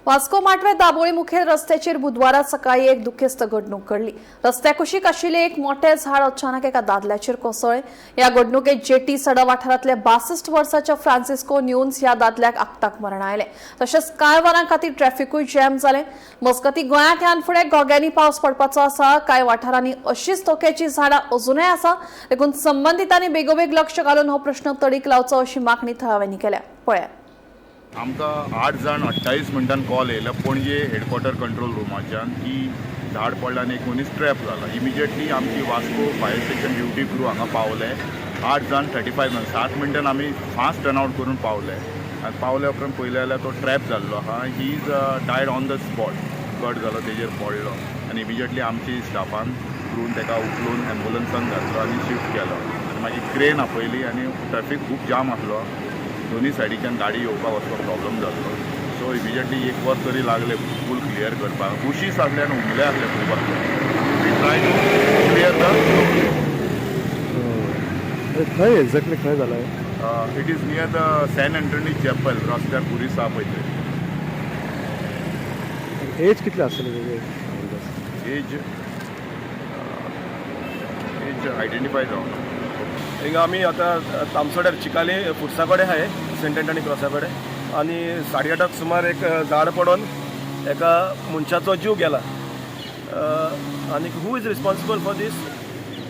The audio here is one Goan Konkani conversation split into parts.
वास्को माटवे दाबोळी मुखेल रस्त्याचेर बुधवारा सकाळी एक दुखेस्त घडणूक घडली. रस्त्या कुशीक आशिल्लें एक मोटें झाड अचानक एका दादल्याचेर कोसळ्ळें. ह्या घडणुकेत जेटी सडा वाठारांतल्या 62 वर्साच्या फ्रांसिस्को न्यून्स ह्या दादल्याक आक्ताक मरण आयलें. तशेंच कांय वरां खातीर ट्रॅफिकूय जॅम जालें. मजगतीं, गोंयांत ह्यान फुडें घोग्यांनी पावस पडपाचो आसा. कांय वाठारांनी अशीच धोक्याचीं झाडां अजुनय आसा. देखून संबंदितांनी बेगोबेग लक्ष घालून हो प्रश्न तडीक लावचो अशी मागणी थळाव्यांनी केल्या. पळयात. आमकां 8 जावन 28 मिनटान कॉल येयलो पणजे हेडक्वॉर्टर कंट्रोल रुमाच्यान की झाड पडला आनी एक मनीस ट्रॅप जाला. इमिजिएटली आमची Vasco fire station duty crew हांगा पावले 8 जावन 35 मिनट. 7 मिनटान आमी फास्ट टर्नआउट करून पावले आनी पावल्या उपरांत पळयलें जाल्यार तो ट्रॅप जाल्लो आहा. He is died on the spot. Cut जालो, तेजेर पडलो आनी इमिजिएटली आमची स्टाफान क्रून ताका उखलून एम्बुलन्सान घातलो आनी शिफ्ट केलो आनी मागीर क्रेन आपयली आनी ट्रॅफीक खूब जाम आसलो. दोन्ही सायडीच्यान गाडी येवपाक वचपाक प्रॉब्लम जाल्लो. सो इमिजिएटली एक वर तरी लागलें फूल क्लियर करपाक. बुशीस आसले आनी हुमले आसले खूब आसले. We try to clear the खंय, एक्झॅक्टली खंय जाला? It is near the Saint Anthony Chapel, रस्त्यार पुलीस आहा पळय थंय. एज कितले आसतले तेजे? एज एज आयडेंटिफाय जावना. हिंगा आमी आतां तामसोड्यार चिकाली फुरसा कडेन आहाय, सेंट एंटनी क्रॉसा कडेन, आनी 8:30 सुमार एक झाड पडोन एका मनशाचो जीव गेला. आनी who is responsible for this?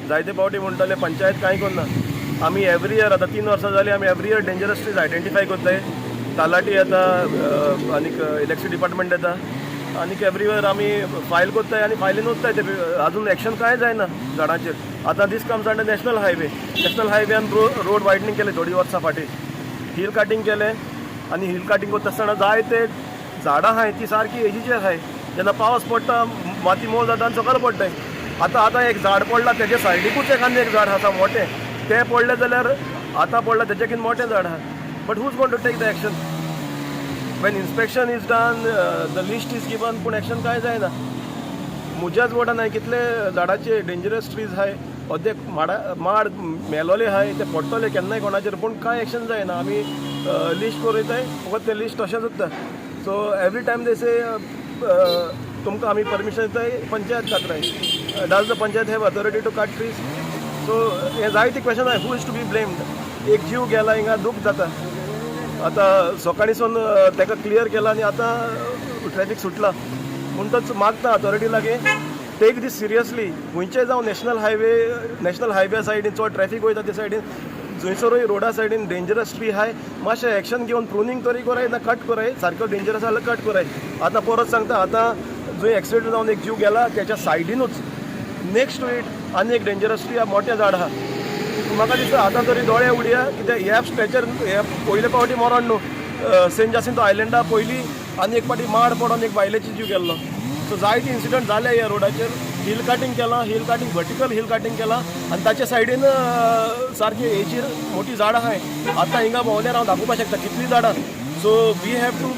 जायते फावटी म्हणटले पंचायत कांय करना. आमी एवरी इयर, आतां 3 वर्सां जालीं, आमी every year dangerous trees identify करताय. तलाठी येता आनीक इलेक्ट्रिसिटी डिपार्टमेंट येता आनीक एवरी इयर आमी फायल करताय आनी फायलीन वचताय ते. अजून एक्शन कांय जायना झाडांचेर. आतां this comes under national highway. National हायवेन road widening केलें थोडीं वर्सां फाटीं, हिल काटींग केलें आनी हिल काटींग करता आसतना जायते झाडां आहाय ती सारकी एजीचेर आहाय. जेन्ना पावस पडटा, माती मोव जाता आनी सकयल पडटाय. आतां आतां एक झाड पडलां, तेजे सायडीकूच एक आनी एक झाड आसा मोटें. तें पडलें जाल्यार आतां पडलां तेच्याकीन मोटें झाड आहा. But who's going to take the action? When inspection is done, the list is given, पूण एक्शन कांय जायना. म्हज्याच वोर्डान हांवें कितले झाडाचे डेंजरस ट्रीज आहाय, अर्दे माडा माड मेलोले आहाय, ते पडटले केन्नाय कोणाचेर, पूण कांय एक्शन जायना. आमी लिस्ट बरयताय, फकत तें लिस्ट तशेंच उरता. So every time they say तुमकां आमी परमिशन दिताय, panchayat कातराय. Does the panchayat have authority to cut trees? So हें जायते क्वेश्चन आहाय. Who is to be blamed? एक जीव गेला, हिंगा दूख जाता. आतां सकाळीसून ताका क्लियर केला आनी आतां ट्रॅफीक सुटला. म्हणटच मागता अथॉरिटी लागीं, take this seriously. खंयचे जावं नॅशनल हायवे, नॅशनल हायवे सायडीन चड ट्रॅफीक वयता ते सायडीन जंयसरूय रोडा सायडीन डेंजरस ट्री आहाय, मातशें एक्शन घेवन प्रुनींग तरी कराय ना कट कराय. सारको डेंजरस जाल्यार कट कराय. आतां परत सांगता, आतां जंय एक्सिडंट जावन एक जीव गेला, त्याच्या सायडीनूच नेक्स्ट टू it आनी एक डेंजरस ट्री मोठें झाड आहा. म्हाका दिसता आतां तरी दोळे उडया, कित्याक ह्या स्ट्रेचर हे पयले फावटी मरण न्हू. सेंट जासिंतो आयलंडा पयलीं आनी एक फावटी माड पडोन एक बायलेची जीव गेल्लो. सो जायते इन्सिडंट जाले ह्या रोडाचेर. हिल काटींग केलां, hill cutting, vertical hill cutting केलां आनी ताच्या सायडीन सारकी हेचीर मोठी झाडां आहाय. आतां हिंगा भोंवल्यार हांव दाखोवपाक शकता कितलीं झाडां. So we have to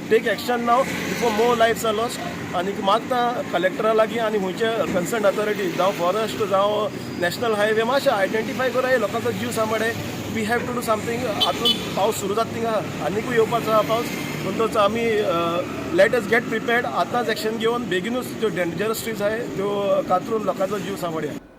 take action now before more lives are lost. आनी मागता कलेक्टरा लागीं आनी खंयचे कन्सर्न अथॉरिटी, जावं फॉरेस्ट, जावं नॅशनल हायवे, मातशें आयडेंटिफाय कराय, लोकांचो जीव सांबाळे. We have to do something. आतून पावस सुरू जाता थिंगा, आनिकूय येवपाचो आहा पावस. म्हणटच आमी let us get prepared. आतांच एक्शन घेवन बेगिनूच त्यो डेंजरस ट्रीज आहाय त्यो कातरून लोकांचो जीव सांबाळया.